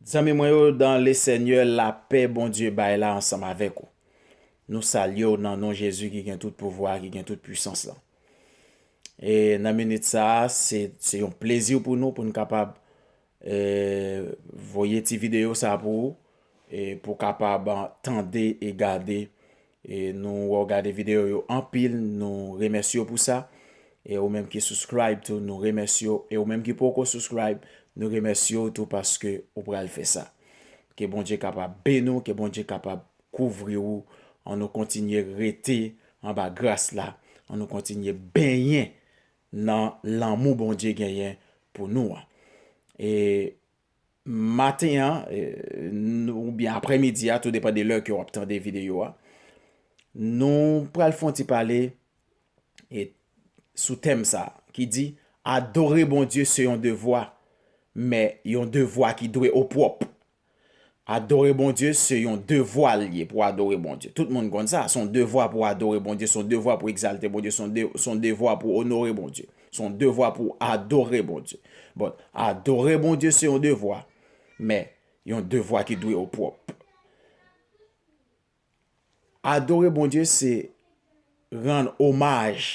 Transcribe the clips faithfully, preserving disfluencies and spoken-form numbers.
Zanmi mwen yo, dans le Seigneur, lapè Bondye bay la ansanm avèk ou. Nou salye w nan non Jezi ki gen tout pouvwa, ki gen tout pwisans lan. E nan minit sa a, se, se yon plezi pou nou, pou n kapab, e, voye ti videyo sa a pou ou, e pou w kapab, a, tande e gade. E nou wè w gade videyo yo anpil, nou remèsye w pou sa. E ou menm ki subscribe tou, nou remèsye w. E ou menm ki poko subscribe, nou remèsye w tou paske ou pral fè sa. Ke Bondye kapab beni w, ke Bondye kapab kouvri w. Ann nou kontinye rete anba gras la. Ann nou kontinye benyen nan lanmou Bondye genyen pou nou an. E maten an, e, nou, oubyen aprèmidi a, tou depann de lè ke w ap tande videyo a, nou pral fè yon ti pale, e, sou tèm sa a, ki di, adore Bondye se yon devwa, men yon devwa ki dwe o pwòp. Adore Bondye se yon devwa l ye pou adore Bondye. Tout moun konn sa, se yon devwa pou adore Bondye, se yon devwa pou egzalte Bondye, se yon de-, se yon devwa pou onore Bondye, se yon devwa pou adore Bondye. Bon, adore Bondye se yon devwa, men yon devwa ki dwe o pwòp. Adore Bondye se rann omaj,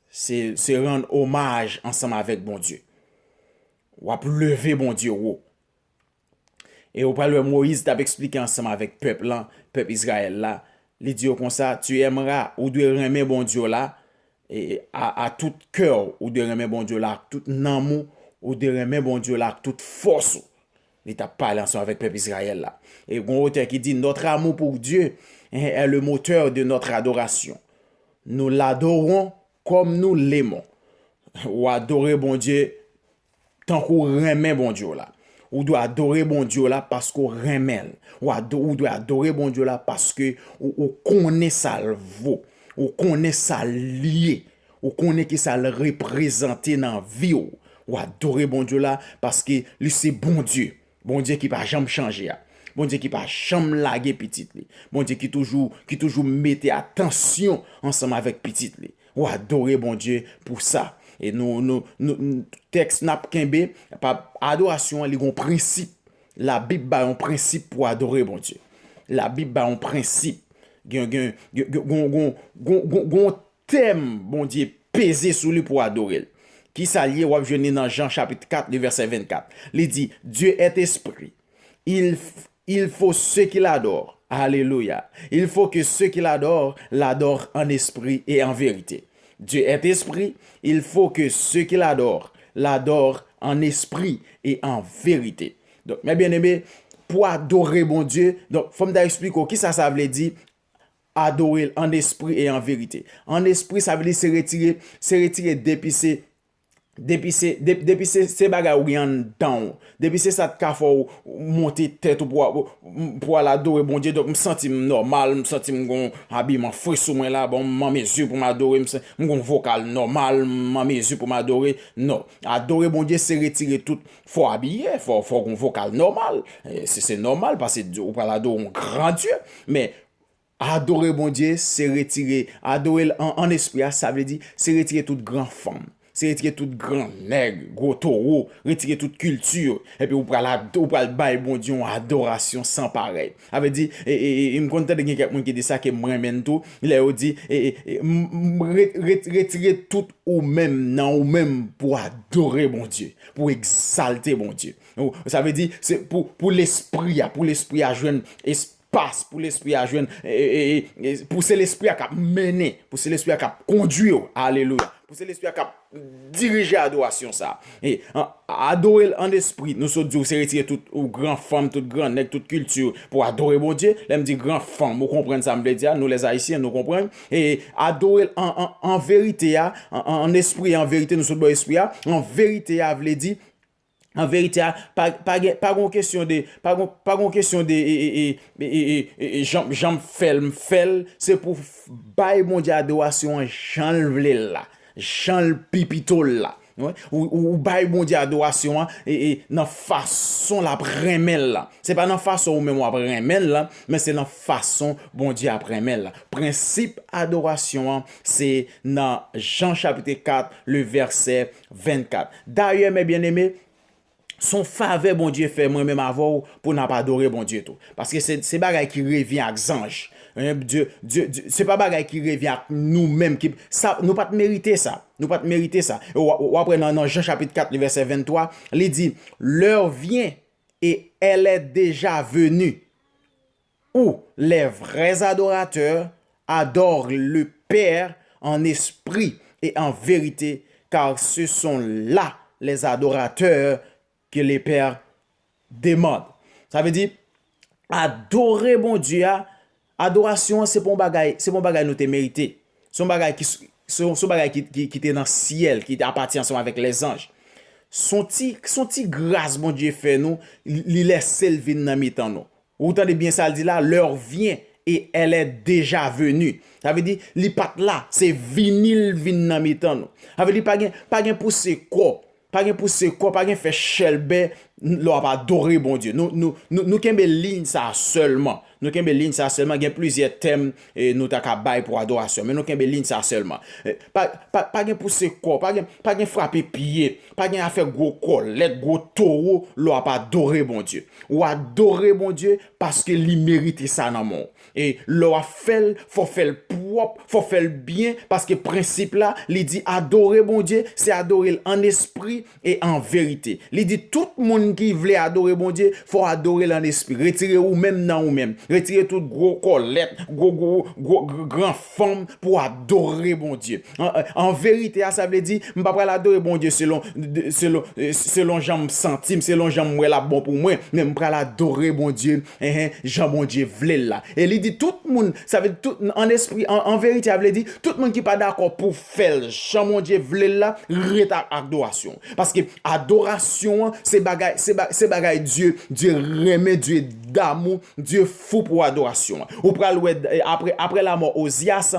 se, se rann omaj ansanm avèk Bondye. W ap leve Bondye wo. E ou pral wè Moyiz t ap eksplike ansanm avèk pèp lan, pèp Izrayèl la. Li di yo konsa, tu aimeras, ou dwe renmen Bondye w la, e, a, a tout kè w, ou dwe renmen Bondye w la ak tout nanm ou, ou dwe renmen Bondye w la ak tout fòs ou. Li t ap pale ansanm avèk pèp Izrayèl la. E gon otè ki di, notre amour pour Dieu est le moteur de notre adoration. Nous l'adorons comme nous l'aimons. Ou adore Bondye tankou w renmen Bondye w la. Ou dwe adore Bondye w la paske w renmen l. Ou ado-, ou dwe adore Bondye w la paske ou, ou konnen sa l vo. Ou konnen sa l ye. Ou konnen ki sa l reprezante nan vi w. Ou adore Bondye w la paske li se Bondye. Bondye ki pa janm chanje a. Bondye ki pa janm lage pitit li. Bondye ki toujou, ki toujou mete atansyon ansanm avèk pitit li. Ou adore Bondye pou sa. E nou, nou, nou, nou, tèks n ap kenbe, pa, adorasyon an, li gon prensip. Labib ba yon prensip pou adore Bondye. Labib ba yon prensip. Gen, gen, gen, gen, gon, gon, gon, gon, gon tèm Bondye peze sou li pou adore l. Kisa l ye? W ap jwenn li nan Jan chapit kat, le vèsè vennkat. Li di, Dieu est esprit. Il, il faut ceux qui l'adorent. Alléluia. Il faut que ceux qui l'adorent, l'adorent en esprit et en vérité. Dieu est esprit. Il faut que ceux qui l'adorent, l'adorent en esprit et en vérité. Donk, mes bien-aimés, pou adore Bondye, donk, fò m ta eksplike w kisa sa vle di, adore l an espri e an verite. An espri, sa vle di se retire, se retire depi se, depi se, de-, depi se, se bagay ou gen anndan w. Depi se sa k ka fè w monte tèt ou pou, pou, pou al adore Bondye. Donk, m santi m nòmal, m santi m gon abiman fre sou mwen la, bon, m an mezi pou m adore, m sa-, m gon vokal nòmal, m an mezi pou m adore. Non. Adore Bondye, se retire tout, fò w abiye, fò, fò w gon vokal nòmal. E, se, se nòmal, paske Dye, ou pral adore yon gran Dye. Men, adore Bondye, se retire, adore l an, an espri a, sa vle di, se retire tout gran fanm, se retire tout gran nèg, gwo towo, retire tout kilti, epi ou pral ad-, ou pral bay Bondye yon adorasyon san parèy. Sa vle di, e, e, e, e m konn tande gen kèk moun ki di sa, ke m renmen l tou, lè yo di, e, e, e, m, m, re-, re-, retire tout ou menm nan ou menm pou adore Bondye, pou egzalte Bondye. Ou, sa vle di, se pou, pou lespri a, pou lespri a jwenn espas, pou lespri a jwenn, e, e, e, e, pou se lespri a k ap mennen, pou se lespri a k ap kondui w. Alelouya. Pou se lespri a k ap dirije adorasyon sa. E, an, adore l an espri. Nou sot di w se retire tout ou gran fanm, tout gran nèg, tout kilti pou adore Bondye. Lè m di gran fanm, ou konprann sa m vle di a, nou lè Ayisyen, nou konprann. E adore l an, an, an verite a, an, an, an espri, an verite, nou sot bò espri a. An verite a vle di, an verite a, pa, pa gen, pa gon kesyon de, pa gon, pa gon kesyon de, e, e, e, jan, jan m fè l, m fè l, se pou f-, bay Bondye adorasyon an jan l vle l la, jan l pi pito l la. Wi, ou, ou, ou bay Bondye adorasyon an, e, e, nan fason l ap renmen l la. Se pa nan fason ou menm w ap renmen l la, men se nan fason Bondye ap renmen l la. Prensip adorasyon an, se nan Jan chapit kat, le vèsè vennkat. Dayè, mes bien-aimés, Se yon favè Bondye fè mwen menm avè w pou n ap adore Bondye tou. Paske se, se bagay ki revyen ak zanj. Hein, Dye, Dye, Dye, se pa bagay ki revyen ak nou menm. Ki, sa, nou pa t merite sa. Nou pa t merite sa. E w, w ap wè nan, nan Jan chapit kat, vèsè venntwa, li di, L'heure vient et elle est déjà venue où les vrais adorateurs adorent le Père en esprit et en vérité, car ce sont là les adorateurs que le Père demande. Sa vle di, adore Bondye a, adorasyon an se pa yon bagay, se pa yon bagay nou te merite. Se yon bagay ki, s- se yon, se yon bagay ki, ki, ki te nan syèl, ki te apati ansanm avèk lèzanj. Se yon ti, se yon ti gras Bondye fè nou, li, li lèse l vin nan mitan nou. Ou tande byen sa l di la, l'heure vient et elle est déjà venue. Sa vle di, li pa t la, se vini l vin nan mitan nou. Sa vle di, pa gen, pa gen pouse kò, pa gen pouse kò, pa gen fè chèlbè lè w ap adore Bondye. Nou, nou, nou, nou kenbe liy sa a sèlman. Nou kenbe liy sa a sèlman. Gen plizyè tèm e, nou ta ka bay pou adorasyon, men nou kenbe liy sa a sèlman. E, pa, pa, pa gen pouse kò, pa gen, pa gen frape pye, pa gen afè gwo kòlèt, gwo towo lè w ap adore Bondye. Ou adore Bondye paske li merite sa nan men w. E lè w ap fè l, fò w fè l pwòp, fò w fè l byen, paske prensip la, li di adore Bondye, se adore l an espri e an verite. Li di tout moun ki vle adore Bondye, fò w adore l an espri. Retire ou menm nan ou menm. Retire tout gwo kòlèt, gwo, gwo, gwo, gwo gran fanm pou w adore Bondye. An, an verite a, sa vle di, m pa pral adore Bondye selon, de- selon, eh, selon jan m santi m, selon jan m wè l ap bon pou mwen, men m pral adore Bondye, enhen, jan Bondye vle l la. E li di tout moun, sa vle di tout, an espri, an, an verite, a vle di, tout moun ki pa dakò pou fè l jan Bondye vle l la, ret ak adorasyon. Paske adorasyon an, se bagay, se ba- se bagay Dye, Dye renmen, Dye damou, Dye fou pou adorasyon an. Ou pral wè, eh, apre, apre lanmò Ozyas,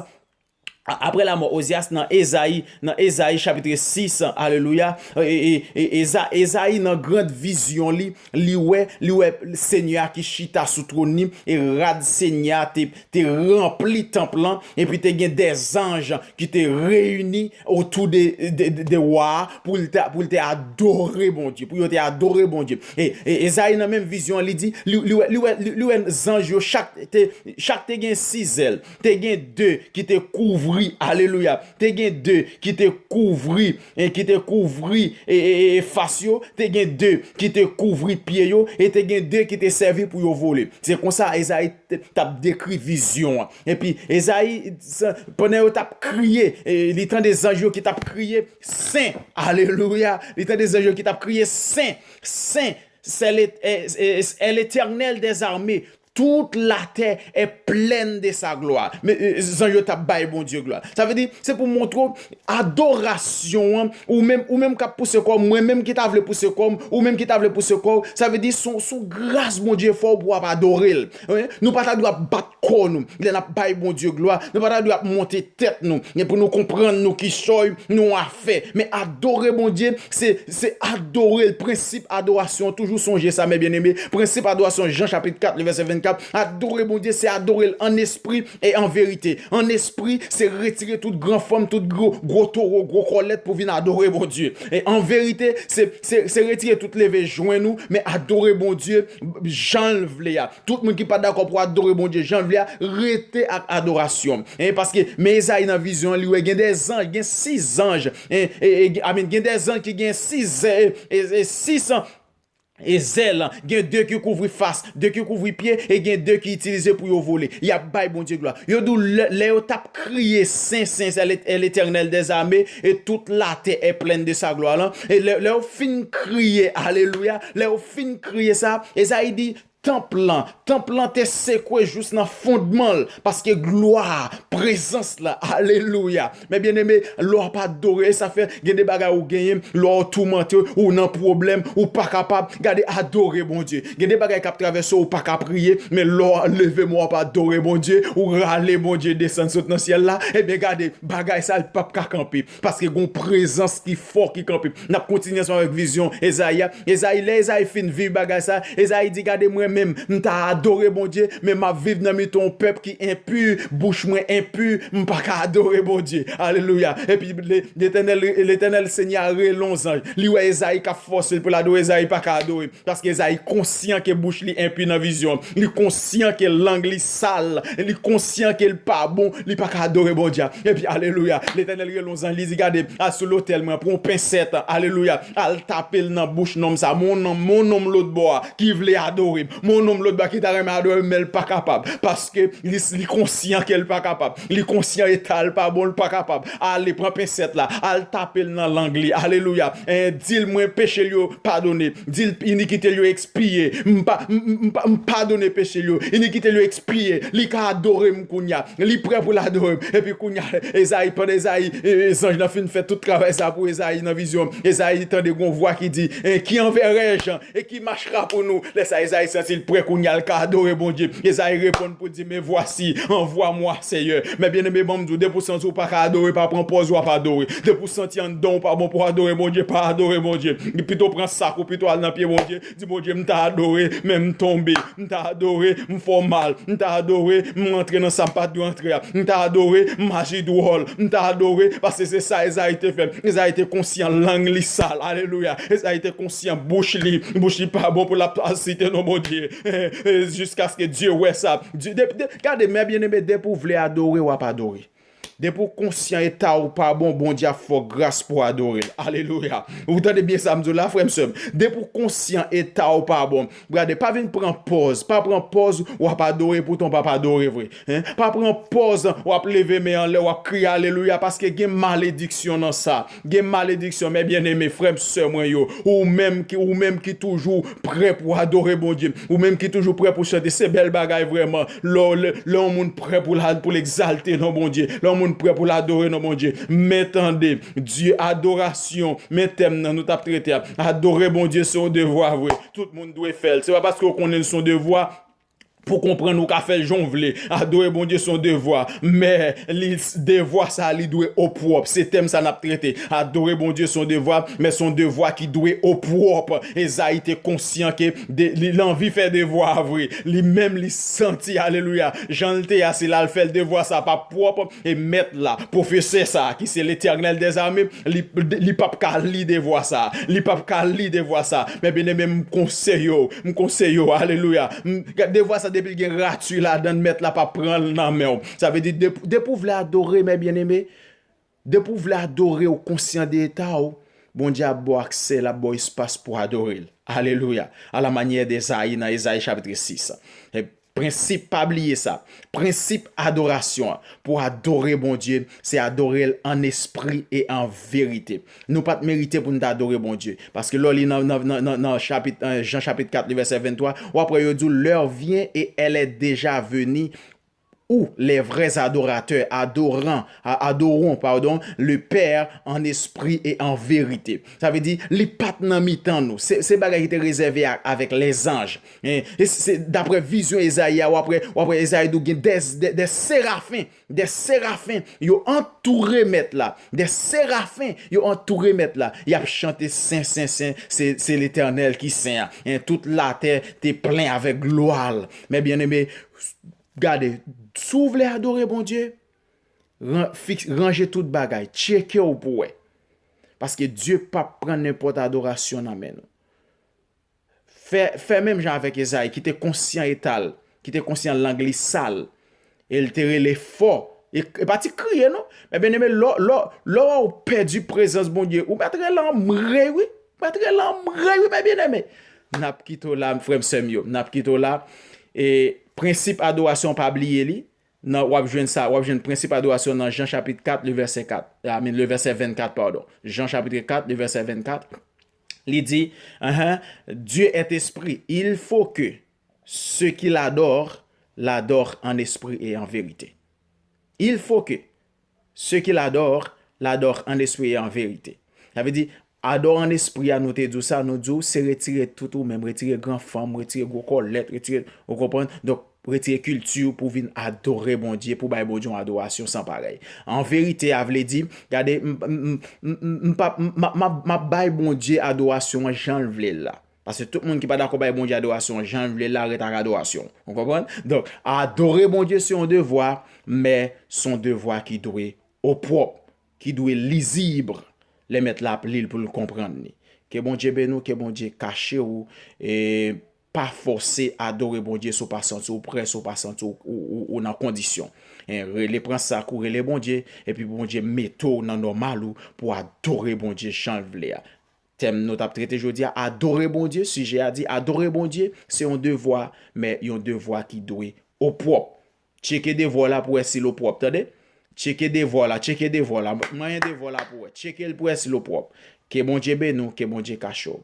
a- apre lanmò Ozyas, nan Ezayi, nan Ezayi chapit sis, alelouya, e, e, e, Eza- Ezayi nan grand vizyon li, li wè, li wè Senyè a ki chita sou twòn li, e rad Senyè a te, te ranpli tanp lan, epi te gen dèzanj ki te reyini otou de, de, de, de wa a pou l te, pou l te adore Bondye, pou yo te adore Bondye. E, e Ezayi nan menm vizyon an, li di, li, li wè, li wè, li, li wè zanj yo, chak te, chak te gen sis zèl, te gen de ki te kouvri, alelouya, te gen de ki te kouvri, e ki te kouvri e, e, e, e fas yo, te gen de ki te kouvri pye yo, e te gen de ki te sèvi pou yo vole. Se konsa Ezayi t- t ap dekri vizyon an. Epi Ezayi, sa- pandan yo t ap kriye, e, li tande zanj yo ki t ap kriye, Sen, alelouya, li tande zanj yo ki t ap kriye, Sen, Sen, c'est l'É- est, est, est l'Éternel des armées. Toute la terre est pleine de sa gloire. Men, e, zanj yo t ap bay Bondye glwa. Sa vle di, se pou montre w, adorasyon an, ou menm, ou menm k ap pouse kò w, mwen menm ki ta vle pouse kò m, ou menm ki ta vle pouse kò w, sa vle di, se yon, se yon gras Bondye fè w pou w ap adore l. Wi, nou pa ta dwe ap bat kò nou lè n ap bay Bondye glwa. Nou pa ta dwe ap monte tèt nou, men pou nou konprann nou kichòy nou a fè. Men adore Bondye, se, se adore l. Prensip adorasyon, toujou sonje sa, mes bien-aimés. Prensip adorasyon, Jan chapit kat, le vèsè vennkat. Adore Bondye, se adore l an espri e an verite. An espri, se retire tout gran fanm, tout gwo, gwo towo, gwo kòlèt pou vin adore Bondye. E an verite, se, se, se retire tout leve jwenn ou, men adore Bondye jan l vle a. Tout moun ki pa dakò pou adore Bondye jan l vle a, rete ak adorasyon. En, paske men Ezayi nan vizyon an, li wè gen de zanj, gen sis zanj. En, e, e, amen, gen de zanj ki gen sis, e, e, e, sis e zèl, gen de ki kouvri fas, de ki kouvri pye, e gen de ki itilize pou yo vole. Y ap bay Bondye glwa. Yo di w lè, lè yo t ap kriye, Sen, Sen, Sen, l'Éternel des armées, et toute la terre est pleine de sa gloire lan. E lè, lè yo fin kriye, alelouya, lè yo fin kriye sa, Ezayi di, tanp lan, tanp lan te sekwe jous nan fondman l, paske glwa, prezans la, alelouya. Men byeneme, lè w ap adore, e sa fè gen de bagay ou genyen, lè w toumante, ou nan pwoblèm, ou pa kapab, gade, adore Bondye. Gen de bagay k ap travèse w, ou pa ka priye, men lè w leve men w ap adore Bondye, ou rale Bondye desann sot nan syèl la, ebyen gade, bagay sa l p ap ka kanpe, paske gon prezans ki fò ki kanpe. N ap kontinye ansanm avèk vizyon Ezayi a. Ezayi, lè Ezayi fin viv bagay sa, Ezayi di, gade, mwen Men m ta adore Bondye, men m ap viv nan mitan yon pèp ki enpi, bouch mwen enpi, m pa ka adore Bondye. Alelouya. Epi le- Letènèl, Letènèl Senyè a rele yon zanj. Li wè Ezayi k ap fòse l pou l adore, Ezayi pa ka adore. Paske Ezayi konsyan ke bouch li enpi nan vizyon. Li konsyan ke lang li sal. Li konsyan ke l pa bon. Li pa ka adore Bondye. Epi, alelouya, Letènèl rele yon zanj, li di, gade, al sou lotèl mwen, pran yon pensèt, alelouya, al tape l nan bouch nonm sa, mon nonm, mon nonm lòtbò a, ki vle adore m, mon nonm lòtbò a, ki ta renmen adore m, men l pa kapab, paske li, li konsyan ke l pa kapab, li konsyan eta l pa bon, l pa kapab, ale, pran pensèt la, al tape l nan lang li, alelouya, e, di l mwen peche l yo padone, di l inikite l yo ekspiye, m pa, m, m, m pa, m padone peche l yo, inikite l yo ekspiye, li ka adore m kounye a, li prè pou l adore m. Epi kounye a, Ezayi, pandan Ezayi, e, e, zanj lan fin fè tout travay sa pou Ezayi nan vizyon, Ezayi tande gon vwa ki di, e, qui enverrai-je? Et qui marchera pour nous? Lè sa, Ezayi santi l prè kounye a, l ka adore Bondye. Ezayi reponn pou di, me voici, envoie-moi, Seigneur. Men byeneme, ban m di w, depi w santi w pa ka adore, pa pran pòz w ap adore. Depi w santi anndan w pa bon pou w adore Bondye, pa adore Bondye. Pito pran sak ou, pito al nan pye Bondye. Di Bondye, m ta adore, men m tonbe. M ta adore, m fè w mal. M ta adore, m antre nan sa m pa t dwe antre a. M ta adore, m aji dwòl. M ta adore, paske se sa Ezayi te fè. Ezayi te konsyan lang li sal. Alelouya. Ezayi te konsyan bouch li. Bouch li pa bon pou l ap site non Bondye. Jiskaske Dye wè sa. Dye, de, de, gade, men byeneme, depi w vle adore, w ap adore. Depi w konsyan eta w pa bon, Bondye ap fè w gras pou w adore l. Alelouya. Ou tande byen sa m di w la, frè m, sè m? Depi w konsyan eta w pa bon, gade, pa vin pran pòz. Pa pran pòz w ap adore, poutan w p ap adore vre. Hein? Pa pran pòz w ap leve men anlè, w ap kriye alelouya, paske gen malediksyon nan sa. Gen malediksyon, men byeneme, frè m, sè mwen yo. Ou menm ki, ou menm ki toujou prè pou adore Bondye. Ou menm ki toujou prè pou chante. Se bèl bagay vrèman. Lè, lè, lè yon moun prè pou l, pou l egzalte non Bondye. Lè yon moun prè pou l adore non Bondye. Men tande, Dye adorasyon. Men tèm nan nou t ap trete a. Adore Bondye se yon devwa vre. Tout moun dwe fè l. Se pa paske w konnen l se yon devwa pou konprann ou ka fè l jan w vle. Adore Bondye se yon devwa. Men li, devwa sa a, li dwe opwòp. Se tèm sa n ap trete. Adore Bondye se yon devwa, men se yon devwa ki dwe opwòp. Ezayi te konsyan ke de, li, li anvi fè devwa a vre. Li menm, li santi, alelouya, jan l te a, si l al fè l devwa sa a p ap pwòp, e mèt la, pwofesè sa a, ki se Letènèl dèzame, li, li p ap ka li devwa sa a. Li p ap ka li devwa sa a. Men byeneme, m konseye w, m konseye w, alelouya. M, devwa sa, depi l gen rati ladan l, mèt la p ap pran l nan men w. Sa vle di, dep-, depi w vle adore, men byeneme, depi w vle adore, w konsyan de eta w, Bondye ap ba w aksè, l ap ba w espas pou adore l. Alelouya. A la manyè de Ezayi nan Ezayi chapit sis. E prensip, pa bliye sa. Prensip adorasyon an, pou adore Bondye, se adore l an espri e an verite. Nou pa t merite pou n ta adore Bondye. Paske lè w li nan, nan, nan, nan, nan chapit, euh, Jan chapit kat, le vèsè venntwa, w ap wè yo di w, l'heure vient et elle est déjà venue où les vrais adorateurs adorant, a-, adoreront, pardon, le Père en esprit et en vérité. Sa vle di, li pa t nan mitan nou. Se, se bagay ki te rezève a, avèk lèzanj. Hein? E se, daprè vizyon Ezayi a, w ap wè, w ap wè Ezayi di w gen des, des, des seraphins, des seraphins, yo antoure mèt la. Des seraphins, yo antoure mèt la. Y ap chante, sen, sen, sen, se, se Letènèl ki sen an. Hein? Tout latè te plen avèk glwa l. Men byeneme, gade, si w vle adore Bondye, ran-, fiks-, ranje tout bagay, tcheke w pou w wè. Paske Dye p ap pran nenpòt adorasyon nan men nou. Fè, fè menm jan avèk Ezayi, ki te konsyan eta l, ki te konsyan lang li sal, e l te rele fò. E, e pa ti kriye, non. Men byeneme, lè, lè, lè w pèdi prezans Bondye, ou mèt rele anmwey, wi. Ou mèt rele anmwey, wi, men byeneme. N ap kite w la, frè m, sè m yo. N ap kite w la. E prensip adorasyon, pa bliye li. Nan, w ap jwenn sa, w ap jwenn prensip adorasyon nan Jan chapit kat, le vèsè kat. I mean, le vèsè vennkat, padon. Jan chapit kat, le vèsè vennkat. Li di, ahan, Dieu est esprit. Il faut que ceux qui l'adorent, l'adorent en esprit et en vérité. Il faut que ceux qui l'adorent, l'adorent en esprit et en vérité. Sa vle di, adore an espri a, nou te di w sa, nou di w, se retire tout ou menm, retire gran fanm, retire gwo kòlèt, retire, ou konprann? Donk, retire kilti w pou vin adore Bondye, pou bay Bondye yon adorasyon san parèy. An verite a vle di, gade, m, m, m, m, m, m p ap, m, m, m, m ap bay Bondye adorasyon an jan l vle l la. Paske tout moun ki pa dakò bay Bondye adorasyon jan l vle l la, ret ak adorasyon. Ou konprann? Donk, adore Bondye se yon devwa, men se yon devwa ki dwe opwòp, ki dwe lizib. Lè mèt la ap li l pou l konprann li. Ke Bondye beni w, ke Bondye kache w, e pa fòse adore Bondye si w pa santi w prè, si w pa santi w, ou, ou, ou nan kondisyon. En, rele, pran sak ou, rele Bondye, epi Bondye mete w nan nòmal ou pou adore Bondye jan l vle a. Tèm nou t ap trete jodi a, adore Bondye. Sijè a di, adore Bondye, se yon devwa, men yon devwa ki dwe opwòp. Tcheke devwa w la pou wè si l opwòp, tande? Tcheke devwa w la, tcheke devwa w la. Manyen devwa w la pou wè. Tcheke l pou wè si l opwòp. Ke Bondye beni w, ke Bondye kache w.